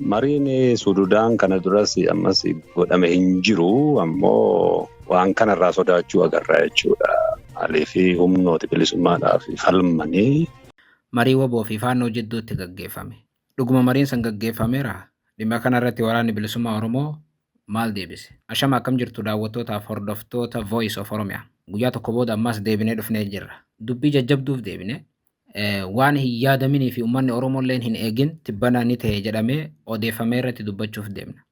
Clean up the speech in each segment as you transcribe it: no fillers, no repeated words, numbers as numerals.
Mariin Sududaan kana duras ammas godhame hin jiru, ammoo waan kanarraa sodaachuu agarra jechuudha. Maaliif humnooti bilisummaadhaaf falmanii. Marii WBO fi Faannoo jidduutti gaggeeffame. Dhuguma mariin san gaggeeffameeraa? Dhimma kanarratti Waraanni Bilisummaa Oromoo maal deebise? Ashama, akkam jirtu daawwattootaaf hordoftoota Voice of Oromia? Guyyaa tokko booda ammas deebinee dhufnee jirra. Dubbii jajjabduuf deebine. Waan hin yaadaminii fi uummanni Oromoo illeen hin eegin tibbana ni ta'e jedhamee odeeffamee irratti dubbachuuf deemna.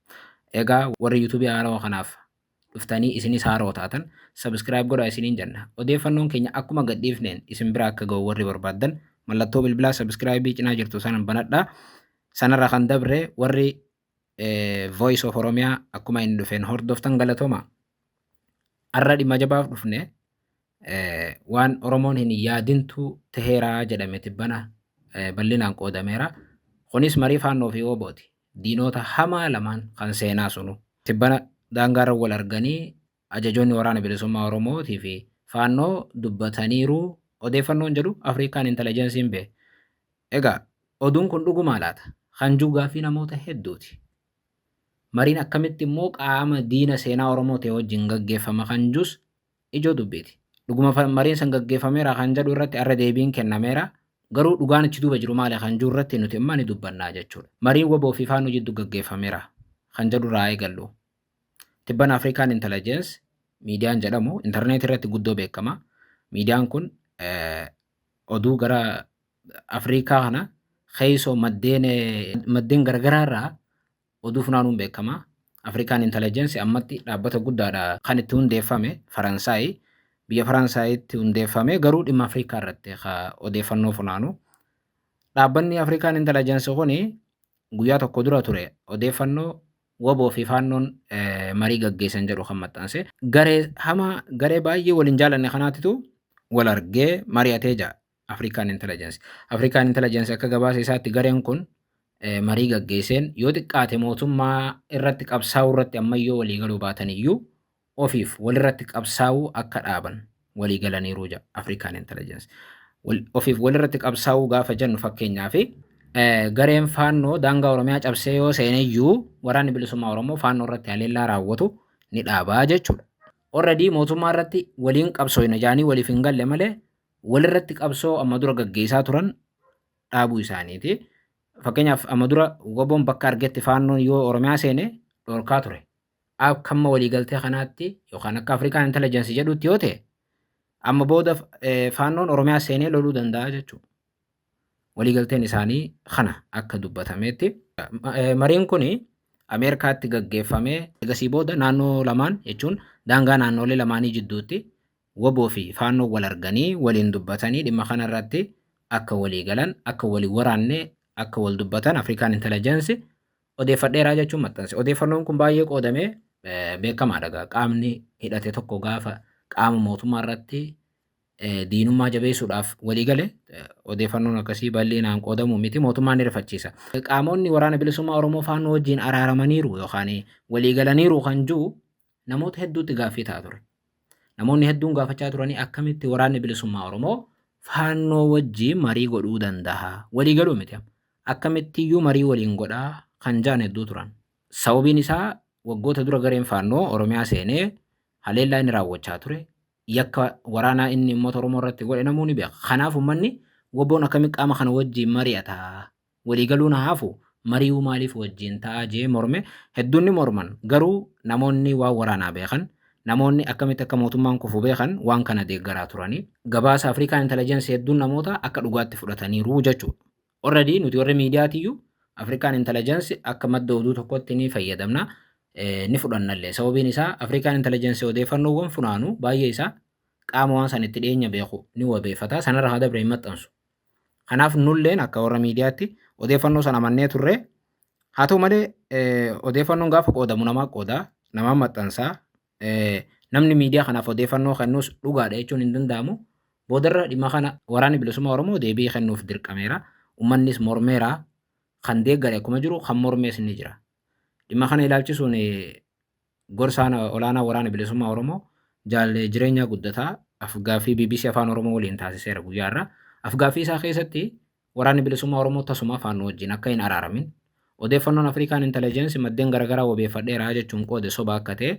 Egaa warri YouTube haarawaa kanaaf dhuftanii isinis haaroo taatan subscribe godhaa isiniin jenna. Odeeffannoon keenya akkuma gadhiifneen isin bira akka ga'u warri barbaaddan mallattoo bilbilaa subscribe cinaa jirtu sana banadhaa. Sanarra kan dabre warri Voice of Oromiyaa akkuma inni dhufeen hordoftan, galatooma. Har'a dhimma jabaaf dhufne. Waan Oromoon hin yaadintu taheeraa jedhame tibbana bal'inaan qoodameera. Kunis marii Faannoo fi WBOti. Diinota hamaa lamaan kan seenaa sunu. Tibbana daangaarra wal arganii ajajoonni Waraana Bilisummaa Oromootii fi Faannoo dubbataniiru odeeffannoon jedhu Afrikaan Intelligenceiin ba'e. Egaa oduun kun dhugumaa laata? Kan jiru gaaffii namoota hedduuti. Mariin akkamitti immoo qaama diina seenaa Oromoo ta'e wajjin gaggeeffama kan jirus ijoo dubbiiti. Dhuguma mariin san gaggeeffameera kan jedhu irratti har'a deebiin kennameera. Garuu dhugaan achi duuba jiru maali kan jiru irratti nuti immoo ni dubbannaa jechuudha. Mariin WBO fi Faannoo jidduu gaggeeffameera kan jedhu irraa eegallu. Tibbana Afrikaan Intelligence miidiyaan jedhamu intarneetii irratti guddoo beekama. Miidiyaan kun oduu gara Afrikaa kana keessoo maddeen garagaraa irraa oduu funaanuun beekama. Afrikaan Intelligence ammatti dhaabbata guddaadha, kan itti hundeeffame Faransaay. Biyya Faransaayitti hundeeffame, garuu dhimma Afrikaa irratti odeeffannoo funaanu. Dhaabbanni Afrikaan Intelligence kuni guyyaa tokko dura ture odeeffannoo WBO fi Faannoon marii gaggeessan jedhu kan maxxanse. Garee hamaa, garee baay'ee waliin jaalanne kanaatitu wal argee mari'atee jira Afrikaan Intelligence. Afrikaan Intelligence akka gabaasa isaatti gareen kun marii gaggeesseen yoo xiqqaate mootummaa irratti qabsaa'uu irratti ammayyoo walii galuu baatan iyyuu ofiif walirratti qabsaa'uu akka dhaaban walii galaniiru jedha Afrikaan Intelligence. Ofiif walirratti qabsaa'uu gaafa jennu, fakkeenyaaf gareen Faannoo daangaa Oromiyaa cabsee yoo seene iyyuu Waraanni Bilisummaa Oromoo Faannoo irratti haleellaa raawwatu ni dhaabaa jechuudha. Already mootummaa irratti waliin qabsooyna jaanii waliif hin galle malee walirratti qabsoo amma dura gaggeessaa turan dhaabuu isaaniiti. Fakkeenyaaf amma dura WBOn bakka argetti Faannoon yoo Oromiyaa seene dhorkaa ture. Akka amma waliigaltee kanaatti yookaan akka Afrikaan Intelligence jedhutti yoo ta'e, amma booda Faannoon Oromiyaa seenee loluu danda'a jechuudha. Waliigalteen isaanii kana akka dubbatametti. Mariin kun Ameerikaatti gaggeeffamee egasii booda naannoo lamaan, jechuun daangaa naannolee lamaanii jidduutti WBO fi Faannoo wal arganii waliin dubbatanii dhimma kanarratti akka walii galan, akka walii waraanne akka wal dubbatan Afrikaan Intelligence odeeffadheeraa jechuun maxxanse. Odeeffannoon kun baay'ee qoodamee beekamaadha. Qaamni hidhate tokko gaafa qaama mootummaa irratti diinummaa jabeessuudhaaf walii gale, odeeffannoon akkasii bal'inaan qoodamu miti, mootummaan ni rifachiisa. Qaamonni Waraana Bilisummaa Oromoo Faannoo wajjin araaramaniiru yookaan walii galaniiru kan jiru namoota hedduutti gaaffii ta'aa ture. Namoonni hedduun gaafachaa turanii, akkamitti Waraanni Bilisummaa Oromoo Faannoo wajjin marii godhuu danda'a? Walii galuu miti. Akkamittiyyuu marii waliin godhaa kan ja'an hedduu turan. Sababiin isaa waggoota dura gareen Faannoo Oromiyaa seenee haleellaa inni raawwachaa ture, yakka waraanaa inni uummata Oromoo irratti godhe namuu ni beeka. Kanaaf uummanni WBOn akkamitti qaama kana wajjin mari'ata? Walii galuun haa hafu, mari'uu maaliif wajjin ta'a jee morme. Hedduun ni morman. Garuu namoonni waan waraanaa beekan, namoonni akkamitti akka mootummaan kufu beekan waan kana deeggaraa turanii. Gabaasa Afrikaan Intelligence hedduun namoota akka dhugaatti fudhataniiru jechuudha. Already nuti warri miidiyaatiyyuu Afrikaan Intelligence akka madda oduu tokkotti ni fayyadamna. Ni fudhannallee. Sababiin isaa Afrikaan Intelligence odeeffannoowwan funaanu baay'ee isaa qaama waan san itti dhiyeenya beeku ni wabeeffata. Sanarra haa dabre hin maxxansu. Kanaaf nulleen akka warra miidiyaatti odeeffannoo sana amannee turre. Haa ta'u malee odeeffannoon gaafa qoodamu namaa qoodaa, namaa maxxansaa. Namni miidiyaa kanaaf odeeffannoo kennus dhugaadha jechuun hin danda'amu. Boodarra dhimma kana Waraanni Bilisummaa Oromoo deebii kennuuf dirqameera. Uummannis mormeera. Kan deeggare akkuma jiru kan mormees ni jira. Dhimma kana ilaalchisuun gorsaan olaanaa Waraana Bilisummaa Oromoo Jaal Jireenyaa Guddataa afgaaffii BBC Afaan Oromoo waliin taasiseera guyyaa irraa. Afgaaffii isaa keessatti Waraanni Bilisummaa Oromoo tasuma Faannoo wajjin akka hin araaramin, Odeeffannoon Afrikaan Intelligence maddeen garaagaraa wabeeffadheera jechuun qoode soba akka ta'e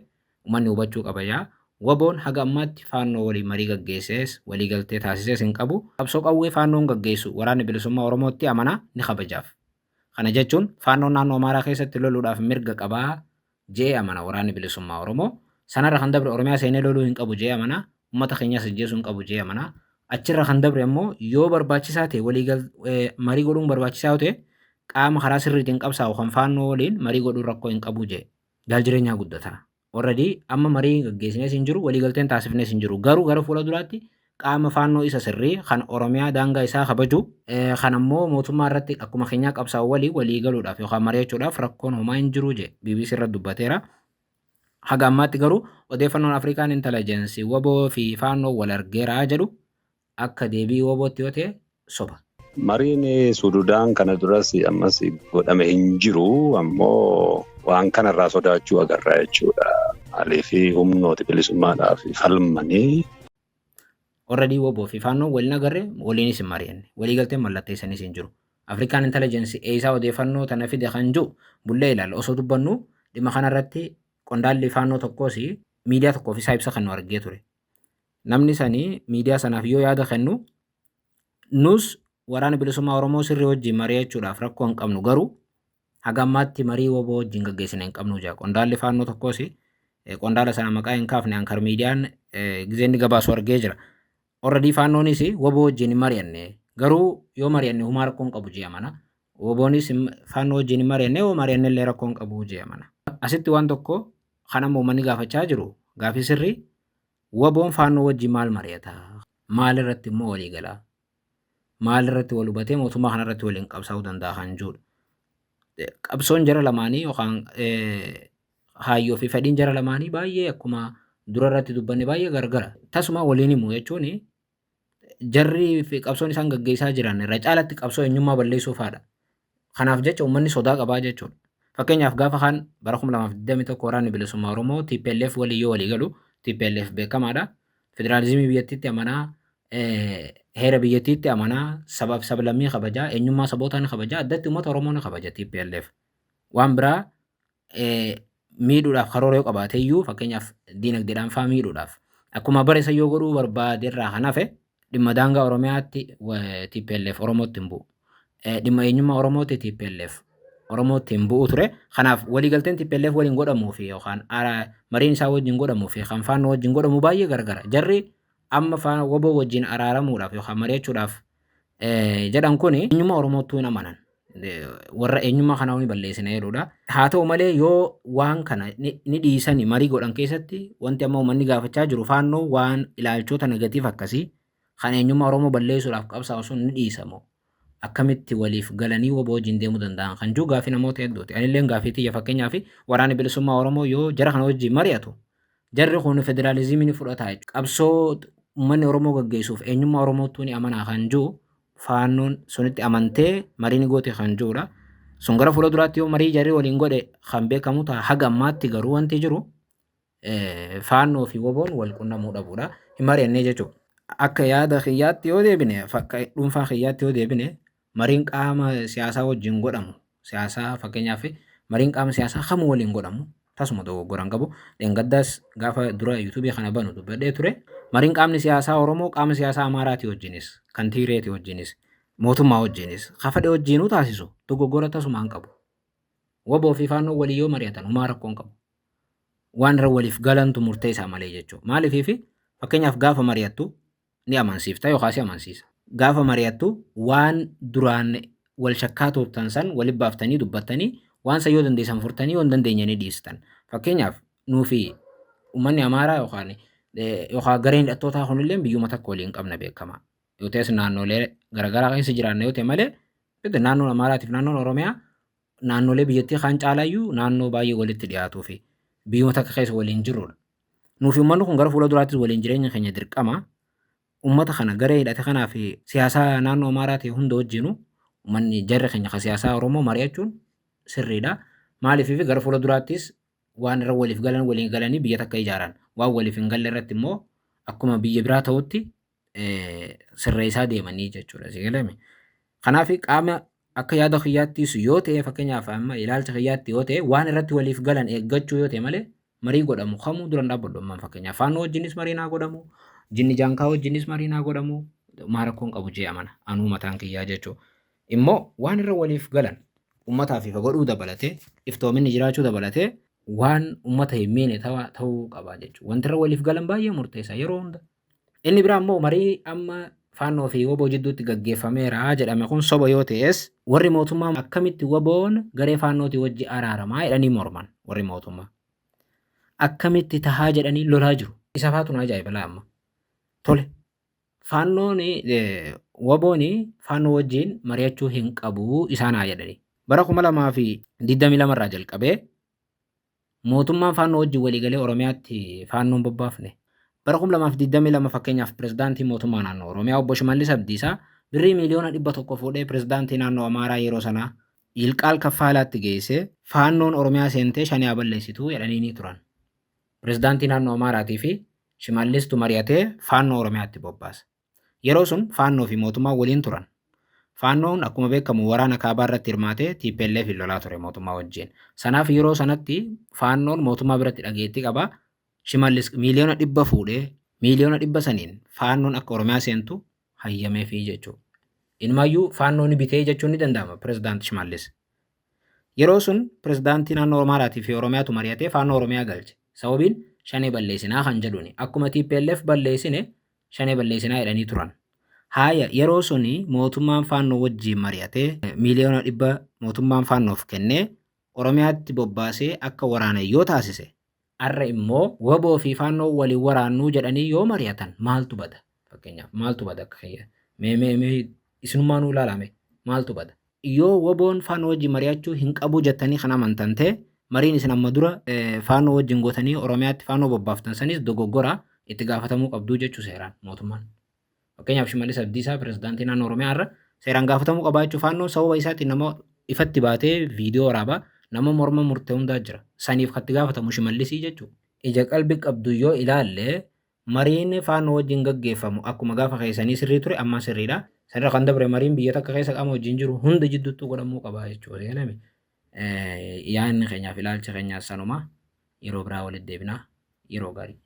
uummanni hubachuu qaba yaa. Waboon haga ammaatti Faannoo waliin marii gaggeessees waliigaltee taasisees hin qabu. Qabsoo qawwee Faannoon gaggeessu Waraanni Bilisummaa Oromootti amana, ni kabajaaf. Kana jechuun Faannoon naannoo Amaaraa keessatti loluudhaaf mirga qabaa je'ee amana Waraanni Bilisummaa Oromoo. Sanarra kan dabre Oromiyaa seenee loluu hin qabu je'ee amana. Uummata keenyas ajjeesuu hin qabu je'ee amana. Achirra kan dabre ammoo yoo barbaachisaa ta'e waliigal marii godhuun barbaachisaa yoo ta'e qaama karaa sirriitiin qabsaa'u kan Faannoo waliin marii godhuun rakkoo hin qabu je'e. Jaal Jireenyaa Guddataa. Already amma marii gaggeessinees hin jiru, waliigalteen taasifnees hin jiru. Garuu gara fuula duraatti qaama Faannoo isa sirrii kan Oromiyaa daangaa isaa kabaju, kan ammoo mootummaa irratti akkuma keenyaa qabsaa'u waliin walii galuudhaaf yookaan mari'achuudhaaf rakkoon homaa hin jiru jedhe BBC irratti dubbateera. Haga ammaatti garuu odeeffannoon Afrikaan Intelligence wbo fi Faannoo wal argeera jedhu akka deebii WBOtti yoo ta'e soba. Mariin Sududaan kana duras ammas godhame hin jiru, ammoo waan kanarraa sodaachuu agarra jechuudha. Maaliif humnooti bilisummaadhaaf falmanii. Already wbo fi Faannoon wal hin agarre, waliinis hin mari'anne. Waliigalteen mallatteessanis hin jiru. Afrikaan Intelligence eessaa odeeffannoo tana fide kan jiru bullee ilaalla. Osoo dubbannu dhimma kanarratti qondaalli Faannoo tokkos miidiyaa tokkoof isaa ibsa kennu argee ture. Namni sanii miidiyaa sanaaf yoo yaada kennu, nus Waraana Bilisummaa Oromoo sirrii wajjin mari'achuudhaaf rakkoo hin qabnu, garuu haga ammaatti marii wbo wajjin gaggeessine hin qabnu jedha. Qondaalli Faannoo tokkos, qondaala sana maqaa hin kaafne, Ankar miidiyaan gizee inni gabaasu argee jira. Already Faannoonis wbo wajjin hin mari'anne, garuu yoo mari'anne humaa rakkoo hin qabu jee amana. WBOnis Faannoo wajjin hin mari'anne, yoo mari'anne illee rakkoo hin qabu jee amana. Asitti waan tokko kan amma uummanni gaafachaa jiru gaafii sirrii, WBOn Faannoo wajjin maal mari'ata? Maal irratti immoo walii gala? Maal irratti wal hubatee mootummaa kana irratti waliin qabsaa'uu danda'a kan jedhudha. Qabsoon jara lamaanii yookaan haayyoo fi fedhiin jara lamaanii baay'ee, akkuma dura irratti dubbanne, baay'ee gargara. Tasuma waliin himu jechuun jarri fi qabsoon isaan gaggeessaa jiran irra caalatti qabsoo eenyummaa balleessuu fa'aadha. Kanaaf jecha uummanni sodaa qabaa jechuudha. Fakkeenyaaf gaafa kaan bara 2021 Waraanni Bilisummaa Oromoo TPLF waliin yoo walii galu, TPLF beekamaadha. Federaalizimii biyyattiitti amanaa, heera biyyattiitti amanaa, sabaaf sablammii kabajaa, eenyummaa sabootaa ni kabajaa, addatti uummata Oromoo ni kabaja TPLF. Waan biraa miidhuudhaaf karoora yoo qabaate iyyuu, fakkeenyaaf diinagdeedhaan faa miidhuudhaaf akkuma bara isa yoo godhuu barbaade irraa kan hafe, dhimma daangaa Oromiyaatti TPLF Oromootti hin bu'u. Dhimma eenyummaa Oromootti TPLF Oromootti hin bu'u ture. Kanaaf waliigalteen TPLF waliin godhamuu fi yookaan mariin isaa wajjin godhamuu fi kan Faannoo wajjin godhamu baay'ee gargara. Jarri amma wbo wajjin araaramuudhaaf yookaan mari'achuudhaaf jedhan kun eenyummaa Oromoottuu hin amanan. Warra eenyummaa kanaa ni balleessina jedhudha. Haa ta'u malee yoo waan kana ni dhiisani marii godhan keessatti, wanti amma uummanni gaafachaa jiru, Faannoo waan ilaalchota negative akkasii kan eenyummaa Oromoo balleessuudhaaf qabsaa'u sun ni dhiisamu. Akkamitti waliif galanii wbo wajjin deemuu danda'an kan jiru gaafii namoota hedduuti. Anilleen gaafii tiyya, fakkeenyaaf Waraanni Bilisummaa Oromoo yoo jara kana wajjin mari'atu, jarri kun federaalizimii ni fudhata jechuudha. Qabsoo uummanni Oromoo gaggeessuuf eenyummaa Oromoottuu ni amanaa kan jiru, Faannoon sunitti amantee marii ni goote kan jirudha. Sun gara fuula duraatti yoo marii jarri waliin godhe kan beekamu ta'a. Haga ammaatti garuu wanti jiru Faannoo fi WBOn wal qunnamuu dhabuudha. Hin mari'annee jechuudha. Akka yaada kiyyaatti yoo deebine, akka dhuunfaa kiyyaatti yoo deebine, mariin qaama siyaasaa wajjin godhamu, siyaasaa fakkeenyaaf mariin qaama siyaasaa kamuu waliin godhamu tasuma dogoggora hin qabu. Dheengaddaas gaafa dura yuutuubii kana banu dubbadhee ture. Mariin qaamni siyaasaa Oromoo qaama siyaasaa Amaaraatii wajjinis, kan Tigireetii wajjinis, mootummaa wajjinis, ka fedhe wajjinuu taasisu dogoggora tasuma hin qabu. Wbo fi Faannoo walii yoo mari'atan homaa rakkoo hin qabu. Waan irra waliif galantu murteessaa malee jechuudha. Maaliif, fakkeenyaaf gaafa mari'attu ni amansiifta yookaan si amansiisa. Gaafa mari'attu waan duraan wal shakkaa turtan san walitti baaftanii dubbattanii, waan san yoo dandeessan furtanii, yoo hin dandeenye ni dhiistan. Fakkeenyaaf nuufi uummanni Amaaraa yookaan gareen hidhattootaa kunillee biyyuma takka waliin qabna beekama. Yoo ta'es naannolee garaagaraa keessa jiraanna yoo ta'e malee, naannoon Amaaraatiif naannoon Oromiyaa naannolee biyyattii kaan caalaayyuu naannoo baay'ee walitti dhiyaatuu fi biyyuma takka keessa waliin jirrudha. Nuufi uummanni kun gara fuula duraattis waliin jireenya keenya dirqama. Uummata kana, garee hidhate kanaa fi siyaasaa naannoo Amaaraa ta'e hunda wajjinu uummanni jarri keenya kan siyaasaa Oromoo mari'achuun sirriidha. Maaliif, gara fuula duraattis waan irra waliif galan waliin galanii biyya takka ijaaran. Waan waliif hin galle irratti immoo akkuma biyya biraa ta'utti sirreessaa deemanii jechuudha. Si galame. Kanaaf qaama Akka yaada kiyyaattis yoo ta'e, fakkeenyaaf amma ilaalcha kiyyaatti yoo ta'e, waan irratti waliif galan eeggachuu yoo ta'e malee marii godhamu kamuu duran dhaabbadhu. Ammaan fakkeenyaaf Faannoo wajjinis mariin haa godhamu, Jinni Jaankaa wajjinis mariin haa godhamu, maa rakkoon qabu jee amana anuu mataan kiyyaa jechuudha. Immoo waan irra waliif galan uummataaf ifa godhuu dabalatee, iftoominni jiraachuu dabalatee, waan uummata hin miine ta'uu qaba jechuudha. Wanti irra waliif galan baay'ee murteessa yeroo hunda. Inni biraa immoo marii amma Faannoo fi WBO jidduutti gaggeeffameera jedhame kun soba yoo ta'es, warri mootummaa akkamitti WBOn garee Faannootii wajji araaramaa jedhanii morman warri mootummaa. Akkamitti tahaa jedhanii lolaa jiru. Isa faatu na ajaa'iba laa amma. Tole. Faannoon WBOn Faannoo wajjin mari'achuu hin qabu isaan haa jedhanii. Bara 2022 irraa jalqabee mootummaan Faannoo wajjin waliigalee Oromiyaatti Faannoon bobbaafne. Bara 2022 fakkeenyaaf pirezidaantii mootummaa naannoo Oromiyaa obbo Shimallis Abdiisaa birrii miiliyoona 100 fuudhee pirezidaantii naannoo Amaaraa yeroo sanaa Yilqaal Kaffaalaatti geessee, Faannoon Oromiyaa seentee Shanee haa balleessitu jedhanii ni turan. Pirezidaantii naannoo Amaaraatii fi Shimallistu mari'atee Faannoo Oromiyaatti bobbaasa. Yeroo sun Faannoo fi mootummaan waliin turan. Faannoon akkuma beekamu waraana kaabaa irratti hirmaatee TPLF lolaa ture mootummaa wajjin. Sanaaf yeroo sanatti Faannoon mootummaa biratti dhageettii qaba. Shimallis miiliyoona 100 fuudhee miiliyoona 100 saniin Faannoon akka Oromiyaa seentu hayyameefii jechuudha. Inumaayyuu Faannoon bitee jechuun ni danda'ama pirezidaanti Shimallis. Yeroo sun pirezidaantii naannoo Amaaraatii fi Oromiyaatu mari'atee Faannoo Oromiyaa galche. Sababiin Shanee balleessinaa kan jedhuuni. Akkuma TPLF balleessine Shanee balleessinaa jedhanii turan. Haaya, yeroo suni mootummaan Faannoo wajjin mari'atee miiliyoona 100 mootummaan Faannoof kennee Oromiyaatti bobbaasee akka waraana yoo taasise, har'a immoo WBO fi Faannoo waliin waraannuu jedhanii yoo mari'atan maaltu bada? Fakkeenyaaf maaltu bada akka kiyya? Mee mee mee isinummaa nuu ilaalame, maaltu bada? Yoo WBOn Faannoo wajjin mari'achuu hin qabu jettanii kan amantan ta'e, mariin isin amma dura Faannoo wajjin gootanii Oromiyaatti Faannoo bobbaaftan sanis dogoggora, itti gaafatamuu qabduu jechuu seeraan mootummaan. Fakkeenyaaf Shimallis Abdiisaa pirezidaantii naannoo Oromiyaa irra seeraan gaafatamuu qabaa jechuu. Faannoon sababa isaatiin nama ifatti baatee viidiyoo waraabaa nama morma murte hundaa jira. Saniif kan itti gaafatamu Shimallisii jechuudha. Ija qalbii qabdu yoo ilaalle, mariin Faannoo wajjin gaggeeffamu akkuma gaafa keessanii sirrii ture amma sirriidha. Sanirra kan dabre mariin biyya takka keessa qaama wajjin jiru hunda jidduutti godhamuu qaba jechuudha. Seename. Yaadni keenyaaf ilaalcha keenyaas sanuma. Yeroo biraa walitti deebinaa. Yeroo gaarii.